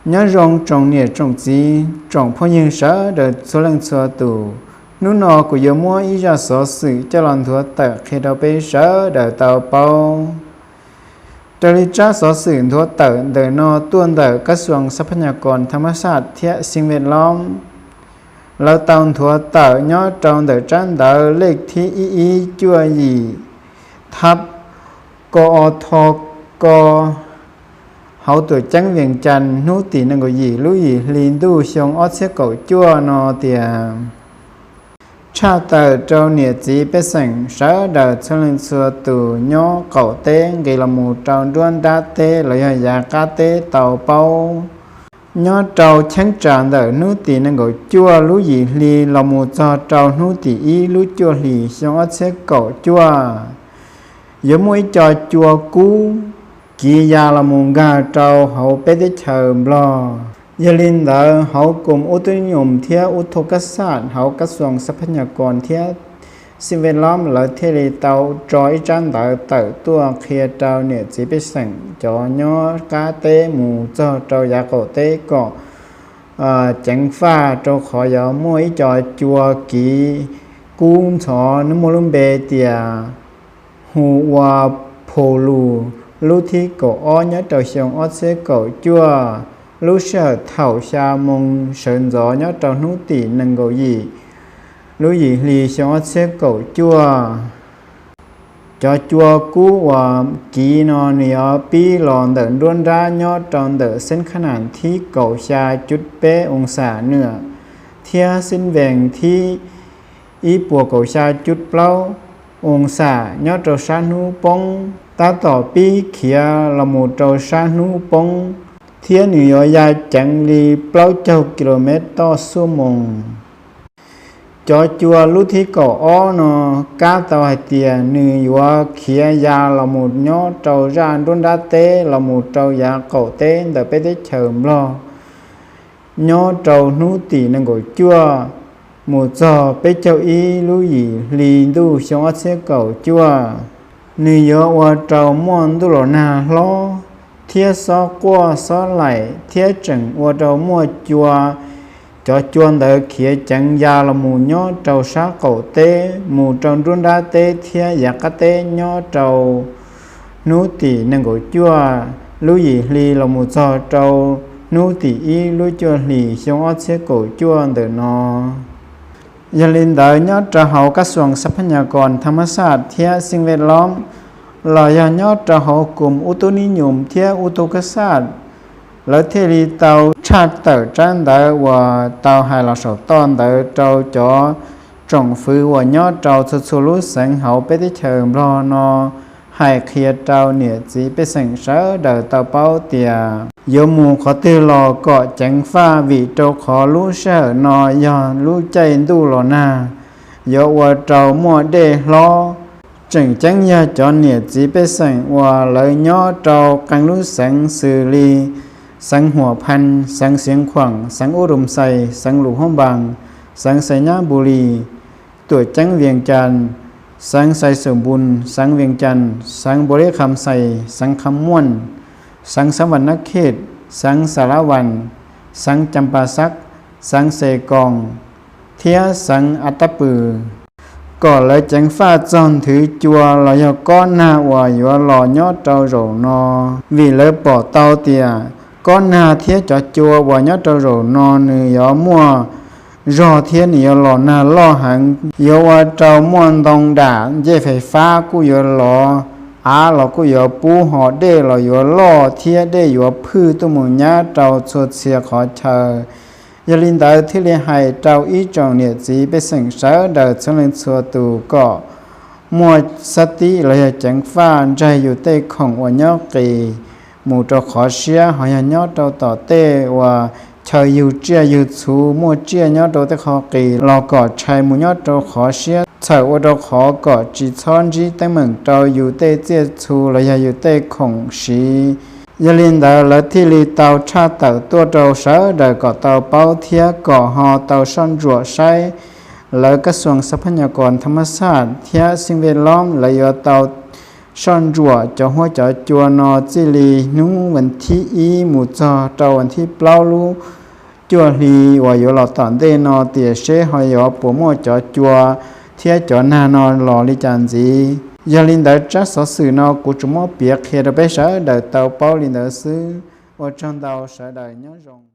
Nyob zoo tsoom niam tsoom txiv tsoom phooj ywg sawv daws txhua leej txhua tus, hnub no kuv yuav muab ib zaj xov xwm coj los nthuav tawm qhia rau peb sawv daws tau paub. Raws li tsab xov xwm nthuav tawm ntawm no tuaj ntawm kab xuas xab phab nyas kos thab mab xaj thiab xeej ves lov, lawv tau nthuav tawm nyob rau ntawm tsab ntawv lej thib ib ib cuaj yim thab ko o tho ko hauv tuam ceeb Vias Cas hnub tim nees nkaum yim lub yim hli ntuj xyoo ob txhiab kaum cuaj no tias, tshaj tawm rau niam txiv pej xeem sawv daws txhua leej txhua tus nyob qaum teb nqis los mus rau nruab nrab teb los yog yav qab teb tau paub. Nyob rau cheeb tsam ntawm hnub tim nees nkaum cuaj lub yim hli los mus txog rau hnub tim ib lub cuaj hlis xyoo ob txhiab kaum cuaj, yuav muaj ib co cua kub kiv ya los mus nkag rau hauv peb teb chaws Nplog. Yog li ntawd hauv koom ub tub nyoos thiab ub thaj kab xaj hauv kab xuas xab phab nyas kos thiab xeej ves lov lawv thiaj li tau tso ib tsab ntawv tawm tuaj qhia rau niam txiv pej xeem cov nyob qab teb mus txog rau yav qaum teb kom ceev faj, rau qhov yuav muaj ib co cua kiv kub ntxhov muaj lub npe tias hu ua Phu Lus lub thib kaum ob nyob rau xyoo ob txhiab kaum cuaj, lub sij hawm thaum xya moo sawv ntxov nyob rau hnub tim nees nkaum yim lub yim hli xyoo ob txhiab kaum cuaj. Cov cua kub uas kiv no nws yuav pib los ntawm nruab nrab nyob rau ntawm xeeb Khab Nas thib kaum xya cuj peb oo xam nuam thiab xeeb Vees thib ib puas kaum xya cuj plaub oo xam nyob rau sab hnub poob, tab tom pib khiav los mus rau sab hnub poob, thiab nws yuav ya ceev li plaub caug kis lus mev toj xuab moos. Cov cua lub thib kaum ob no kab tau hais tias nws yuav khiav ya los mus nyob rau zaj nruab nrab teb los mus rau yav qaum teb ntawm peb teb chaws Nplog nyob rau hnub tim nees nkaum cuaj mus txog peb caug ib lub yim hli ntuj xyoo ob txhiab kaum cuaj. Nws yuav ua rau muaj ntuj los nag hlob thiab xob quaj xob laim thiab tseem ua rau muaj cua, cov cua ntawd khiav ceev ya los mus nyob rau sab qaum teb mus rau nruab nrab teb thiab yav qab teb nyob rau hnub tim nees nkaum cuaj lub yim hli los mus txog rau hnub tim ib lub cuaj hlis xyoo ob txhiab kaum cuaj ntawm no. Yog li ntawd nyob rau hauv kab xuas xab phab nyas kos thab mab xaj thiab xeej ves lov los yog nyob rau hauv koom ub tub nib nyum thiab ub thaj kab xaj, lawv thiaj li tau tshaj tawm tsab ntawv uas tau hais los saum toj ntawd rau cov tsoom fwv uas nyob rau txhua txhua lub xeev hauv peb teb chaws Nplog no, hais qhia rau niam txiv pej xeem sawv daws tau paub tias yuav mus qhov twg los kom ceev faj, vim rau qhov lub sij hawm no yog lub caij ntuj los nag, yuav ua rau muaj dej hlob. Tseem ceeb yog cov niam txiv pej xeem uas lawv nyob rau qee lub xeev xws li xeev Huam Phas, xeev Xiav Khuam, xeev Ub Rum Xais, xeev Lus Hoob Npas, xeev Xais Nyab Npus Lis, tuam ceeb Vias Cas, xeev Xais Xum Npus, xeev Vias Cas, xeev Npus Lis Kham Xais, xeev Kham Muaj, xeev Xab Vas Nab Khej, xeev Xa Lav Vas, xeev Cas Pas Xab, xeev Xes Koos thiab xeev As Tab Pwm, kom lawv ceev faj txog nthwv cua los yog kob nag uas yuav los nyob rau zaum no, vim lawv pom tau tias kob nag thiab cov cua uas nyob rau zaum no nws yuav muaj zog thiab nws yuav los nag loj heev, yuav ua rau muaj ntoo dam, ncej fais fab kuj yuav lov, av los kuj yuav pub, ho dej los yuav loj thiab dej yuav phwj tuaj mus nyab rau txhua txhia qhov chaw. Yog li ntawd thiaj li hais rau ib tsoom niam txiv pej xeem sawv daws txhua leej txhua tus kom muaj xab tib los yog ceev faj ntsaig yus tej khoom uas nyob qis mus rau qhov siab, ho yog nyob rau tom tej uas chaw yug tsiaj yug txhu muaj tsiaj nyob rau tej qhov qis los kom tshais mus nyob rau qhov siab, txhawm ua rau qhov kom tsis txhob ntsib teeb meem rau yus tej tsiaj txhu los yog yus tej khoom siv. Yog li ntawd lawv thiaj li tau tshaj tawm tuaj rau sawv daws kom tau paub thiab kom ho tau soj ntsuam saib lawv kab xuas xab phab nyas kos thab mab xaj thiab xeev ves lov lawv yuav tau soj ntsuam cov huab cov cua no txij li hnub vas thib ib mus txog rau vas thib plaub lub cuaj hli uas yuav los tom ntej no, tiam seb ho yuav puas muaj cov cua thiab cov nag no los li cas ntxiv. Yog li ntawd tsab xov xwm no kuv tsuas muab piav qhia rau peb sawv daws tau paub li ntawd xwb. Ua tsaug ntau, sawv daws nyob zoo.